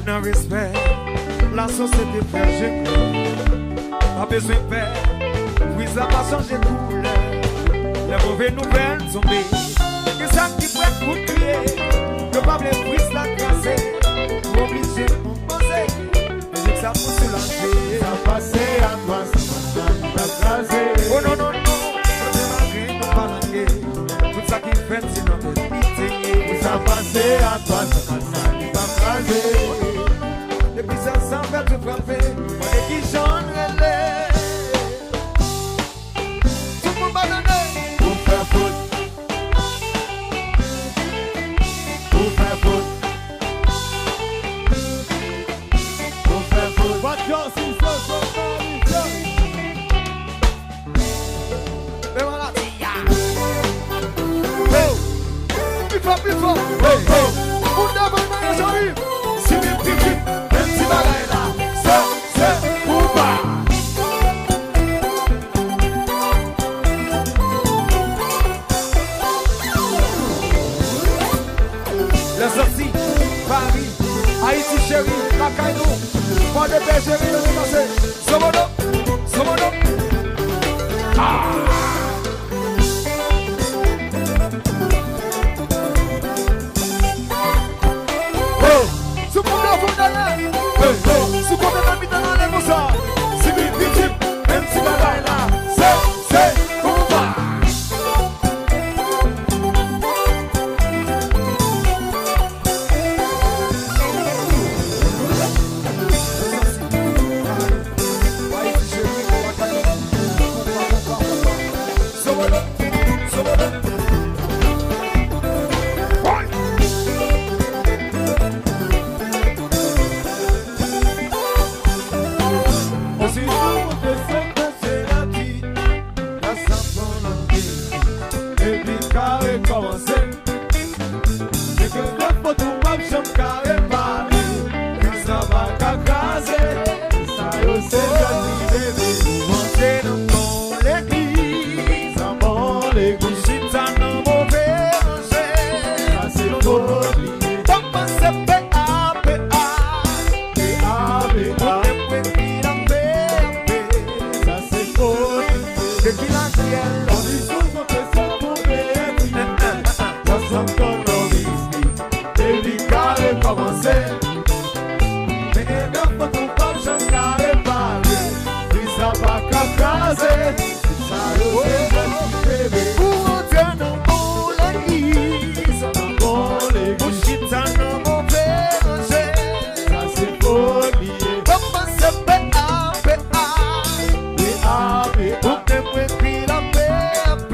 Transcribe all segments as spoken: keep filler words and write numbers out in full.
Nan respè, lasosyete frè jemè. Pa bezwen pè, priz la pa chanje koulè. Lè move nouvèl tonbe, gen sa ki prèt pou kriye. Yo pa vle priz la kraze, yo oblije konpoze. Mizik sa pou soulaje. Sa pase a twa san kòb la, li pa kraze. Oh non, non, non, nou demare, nou pa lage. Tout sa ki fèt, se nan tèt li te ye. Sa pase a twa san kòb la, li pa kraze. Depi sa, sa fèt, tout frape. Mande ki jan l rele. Tout moun pa tande. Ou fè fout. Ou fè fout. Ou fè fout. What y'all see, so, so, so, so. Men maladi a. Ho! Pi fò, pi fò. Ho, ho! Moun devan nan yo, Jean-Yves. Si men pitit, men ti bagay la. Se, se konba. Lè sòti, Paris, Ayiti cheri, lakay nou. Fò de pè cheri, yo di pase. Zobodo, zobodo. Ah! Oh! Sou konbyen fò dèyè? Hey, hey! Sou konbyen nan mitan nan lè konsa? Si men pitit, men ti bagay la. Se, se konba. Epi ka rekòmanse. Depi lè fòt ou p ap janm ka repare. Kris la pa ka kraze. Sa yo se jèn li bebe. Monte nan bon legliz. Nan bon legliz. Chita nan move ranje. Sa se foli. Kòmanse P A, P A. P A, P A. Ou te mwen ki nan P A P. Sa se foli. De ki lakyèl? Kondisyon konfesyon pou peye ti. Sa sanm kòlòbis li. Epi ka rekòmanse. Men gen fòt ou p ap janm ka repare. Kris la pa ka kraze. Sa yo se jèn ki bebe. Pou antre nan bon legliz. Nan bon legliz. Pou chita nan move ranje. Sa se foli ye. Kòmanse P A P A. P A P A. Ou te mwen ki nan P A P.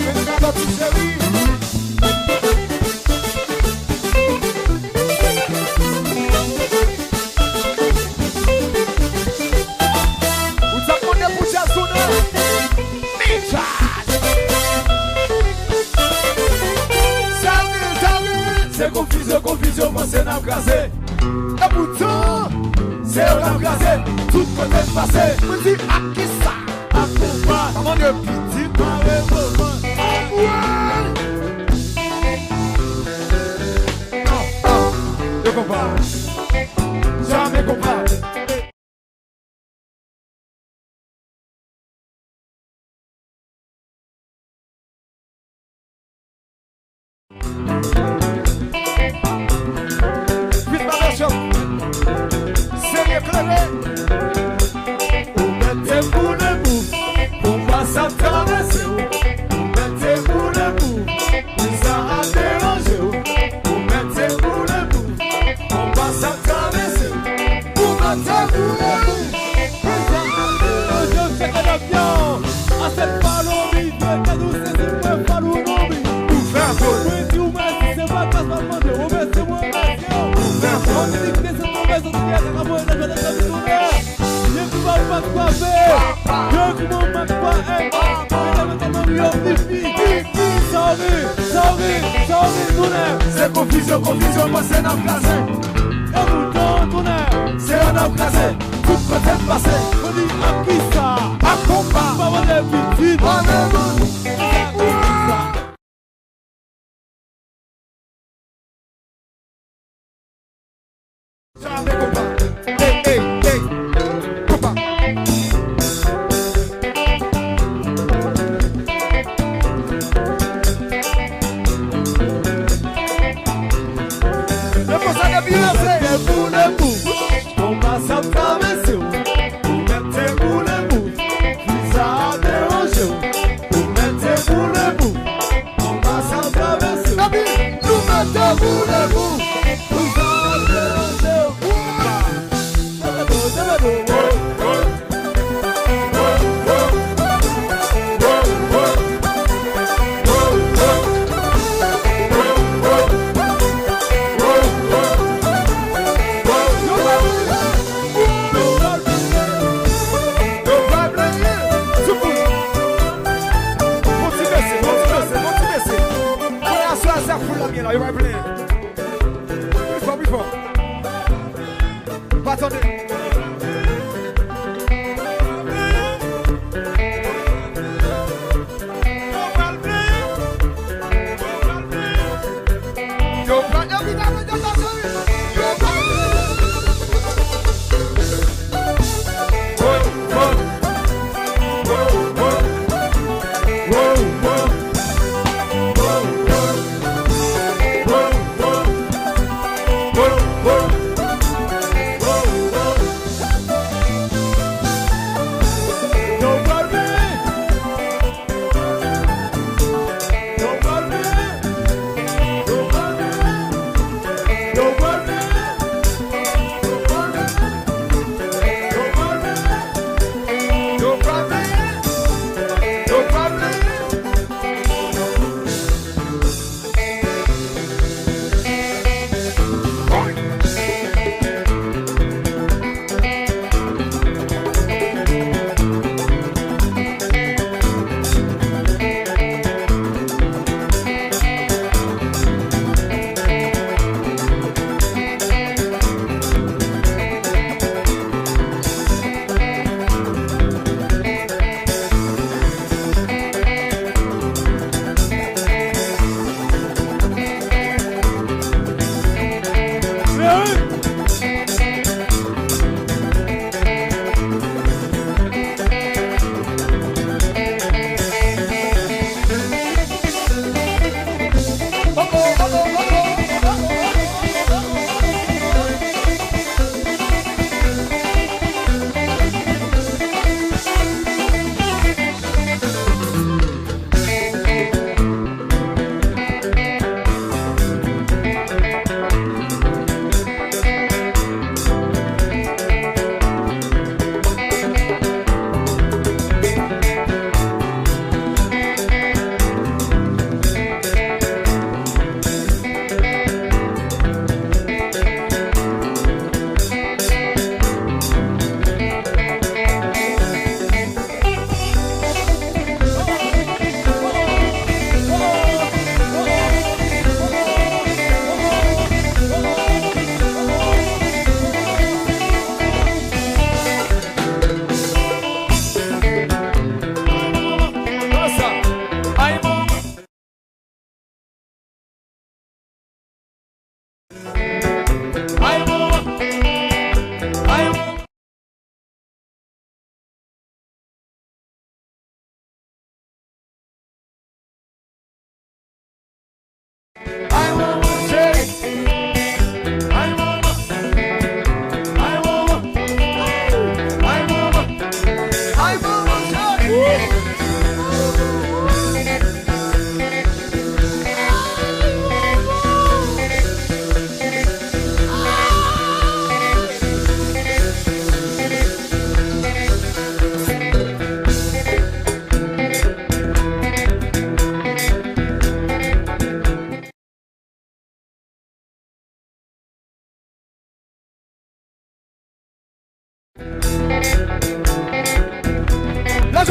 Men sa pati cheri. Ou t ap mande pou djaz ou non? Ni djaz! Sa vle, sa vle! Se konfizyon, konfizyon, panse n ap kraze. E poutan, se yo k ap kraze. Tout kote m pase, mwen di ak kisa? Ak konpa. Kòman yo pitit? Mare moman. Anmwey! Ah, ah, yo konpa. Jamè konpa. Vit pa mechan. Serye klere. Ou mete pou le pou. Pou pa sa travèse w. Ou mete pou le pou. Pou sa ap deranje w. Ou mete pou le pou. Pou pa sa travèse w. Ou mete pou le pou. Pou sa ap deranje w. Check it up, yo. I said follow me, do it, do it, do it, do it, follow me. Ou fè faute. Mwen di w mèsi, se pa gras m ap mande w, mèsi mwen mèsi w. Ou fè faute. Mwen di w mèsi, se pa gras m ap mande w, mèsi w. Ye ki ba ou pa kwape. Ye ki ba ou pa kwape. Mwen di w mèsi, mèsi w. Sorry, sorry, sorry, tounen. Se konfizyon, konfizyon, panse n ap kraze. E poutan, tounen. Se yo n ap kraze. Tout kote m pase. Mwen di ak kisa? Ak konpa. Pa mande pitit. Mande moun. Ak kisa?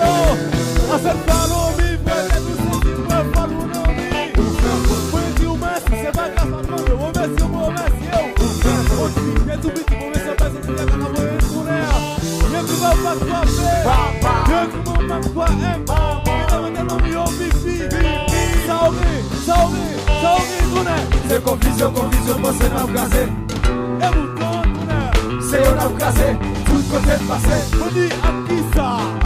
Yo, a fè follow me, frè, tèt ou santi, frè, follow me. Mwen di w mèsi, se pa gras a mande, remèsye, mwen remèsye w. Ou di, tèt ou piti, mwen remèsye, pèsonn ki te ka voye tounen an. Yo ki pa pa frape, yo ki pa pa frape, yo ki pa pa frape. Sa w gen, sa w gen, sa w gen, tounen. Se konfizyon, konfizyon, panse n ap kraze. E bouton tounen. Se yo n ap kraze, tout kote n pase. Mwen di ak kisa?